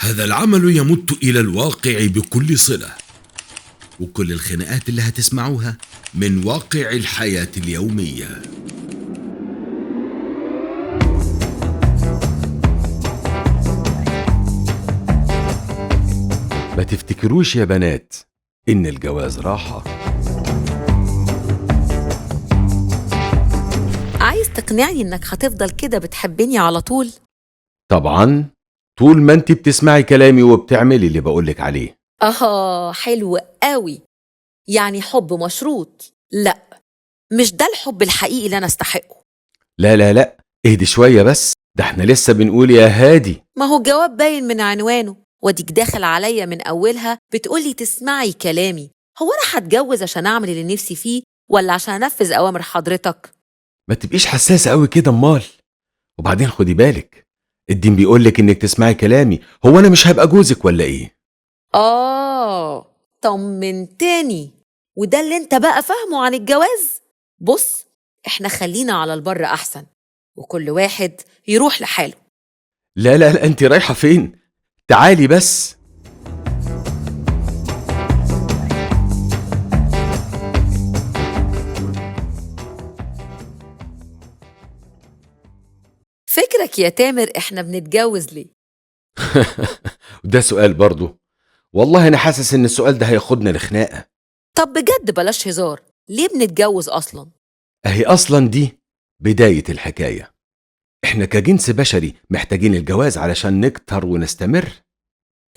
هذا العمل يمت إلى الواقع بكل صلة، وكل الخناقات اللي هتسمعوها من واقع الحياة اليومية. ما تفتكروش يا بنات إن الجواز راحة. عايز تقنعني إنك هتفضل كده بتحبني على طول؟ طبعا، طول ما انت بتسمعي كلامي وبتعملي اللي بقولك عليه. حلو قوي. يعني حب مشروط؟ لا، مش ده الحب الحقيقي اللي أنا استحقه. لا لا لا، اهدي شوية بس، ده احنا لسه بنقول يا هادي. ما هو الجواب باين من عنوانه، وديك داخل عليا من أولها بتقولي تسمعي كلامي. هو أنا هتجوز عشان أعمل اللي نفسي فيه ولا عشان أنفذ أوامر حضرتك؟ ما تبقيش حساسة قوي كده امال. وبعدين خدي بالك، الدين بيقولك إنك تسمعي كلامي. هو أنا مش هبقى جوزك ولا إيه؟ طمنتني. وده اللي انت بقى فاهمه عن الجواز؟ بص، احنا خلينا على البر أحسن، وكل واحد يروح لحاله. لا لا لا، انت رايحة فين؟ تعالي بس. فكرك يا تامر احنا بنتجوز ليه؟ ده سؤال برضو. والله انا حاسس ان السؤال ده هياخدنا لخناقة. طب بجد بلاش هزار، ليه بنتجوز اصلا؟ اهي اصلا دي بداية الحكاية. احنا كجنس بشري محتاجين الجواز علشان نكتر ونستمر.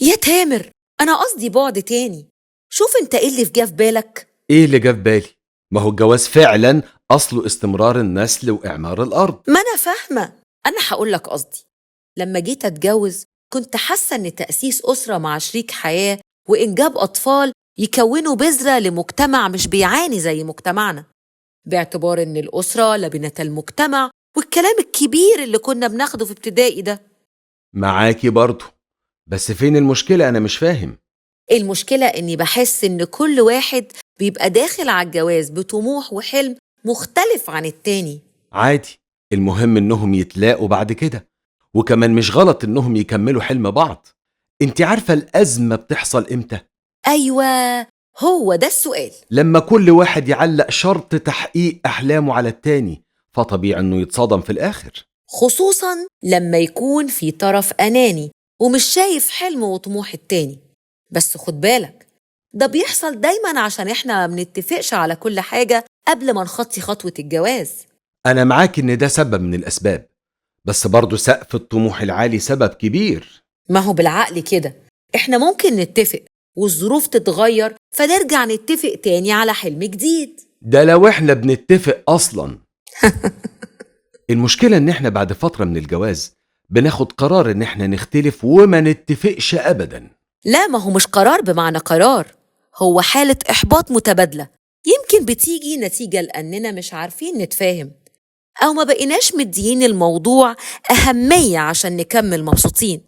يا تامر، انا قصدي بعد تاني. شوف انت ايه اللي جه في بالك؟ ايه اللي جه في بالي؟ ما هو الجواز فعلا اصله استمرار النسل واعمار الارض. ما انا فاهمة. انا هقول لك قصدي. لما جيت اتجوز كنت حاسة ان تأسيس أسرة مع شريك حياة وإنجاب أطفال يكونوا بذرة لمجتمع مش بيعاني زي مجتمعنا، باعتبار ان الأسرة لبنة المجتمع والكلام الكبير اللي كنا بناخده في ابتدائي ده. معاكي برضو، بس فين المشكلة؟ أنا مش فاهم. المشكلة إني بحس إن كل واحد بيبقى داخل على الجواز بطموح وحلم مختلف عن التاني. عادي، المهم إنهم يتلاقوا بعد كده، وكمان مش غلط إنهم يكملوا حلم بعض. انت عارفة الأزمة بتحصل إمتى؟ أيوة، هو ده السؤال. لما كل واحد يعلق شرط تحقيق أحلامه على التاني، فطبيعي إنه يتصادم في الآخر، خصوصا لما يكون في طرف أناني ومش شايف حلمه وطموح التاني. بس خد بالك، ده بيحصل دايما عشان إحنا ما بنتفقش على كل حاجة قبل ما نخطي خطوة الجواز. أنا معاك إن ده سبب من الأسباب، بس برضه سقف الطموح العالي سبب كبير. ما هو بالعقل كده، إحنا ممكن نتفق والظروف تتغير فنرجع نتفق تاني على حلم جديد. ده لو إحنا بنتفق أصلا. المشكلة إن إحنا بعد فترة من الجواز بناخد قرار إن إحنا نختلف وما نتفقش أبدا. لا، ما هو مش قرار بمعنى قرار، هو حالة إحباط متبادلة، يمكن بتيجي نتيجة لأننا مش عارفين نتفاهم، أو ما بقيناش مديين الموضوع أهمية عشان نكمل مبسوطين.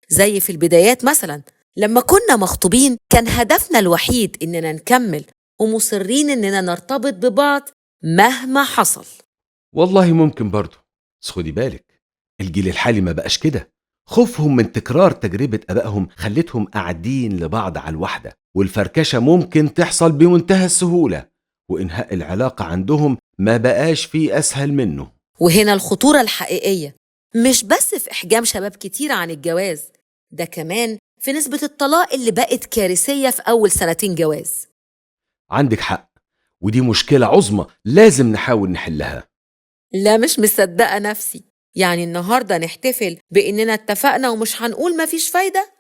زي في البدايات مثلا، لما كنا مخطوبين كان هدفنا الوحيد إننا نكمل، ومصرين إننا نرتبط ببعض مهما حصل. والله ممكن برضو، بس خدي بالك الجيل الحالي ما بقاش كده. خوفهم من تكرار تجربة أبائهم خلتهم قاعدين لبعض على الوحدة، والفركشة ممكن تحصل بمنتهى السهولة، وإنهاء العلاقة عندهم ما بقاش فيه أسهل منه. وهنا الخطورة الحقيقية مش بس في إحجام شباب كتير عن الجواز، ده كمان في نسبة الطلاق اللي بقت كارثية في أول سنتين جواز. عندك حق، ودي مشكلة عظمى لازم نحاول نحلها. لا، مش مصدقة نفسي. يعني النهاردة نحتفل بإننا اتفقنا ومش هنقول مفيش فايدة؟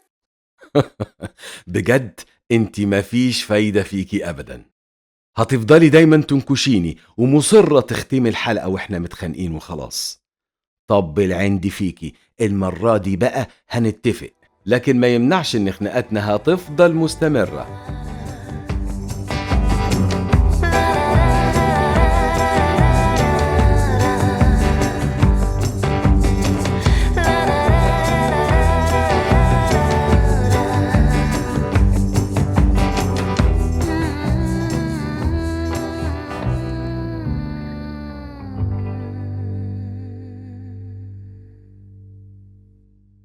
بجد انت مفيش فايدة فيكي أبدا. هتفضلي دايما تنكشيني ومصرة تختمي الحلقة واحنا متخانقين وخلاص. طب العندي فيكي المرة دي بقى هنتفق، لكن ما يمنعش ان خناقاتنا هتفضل مستمرة.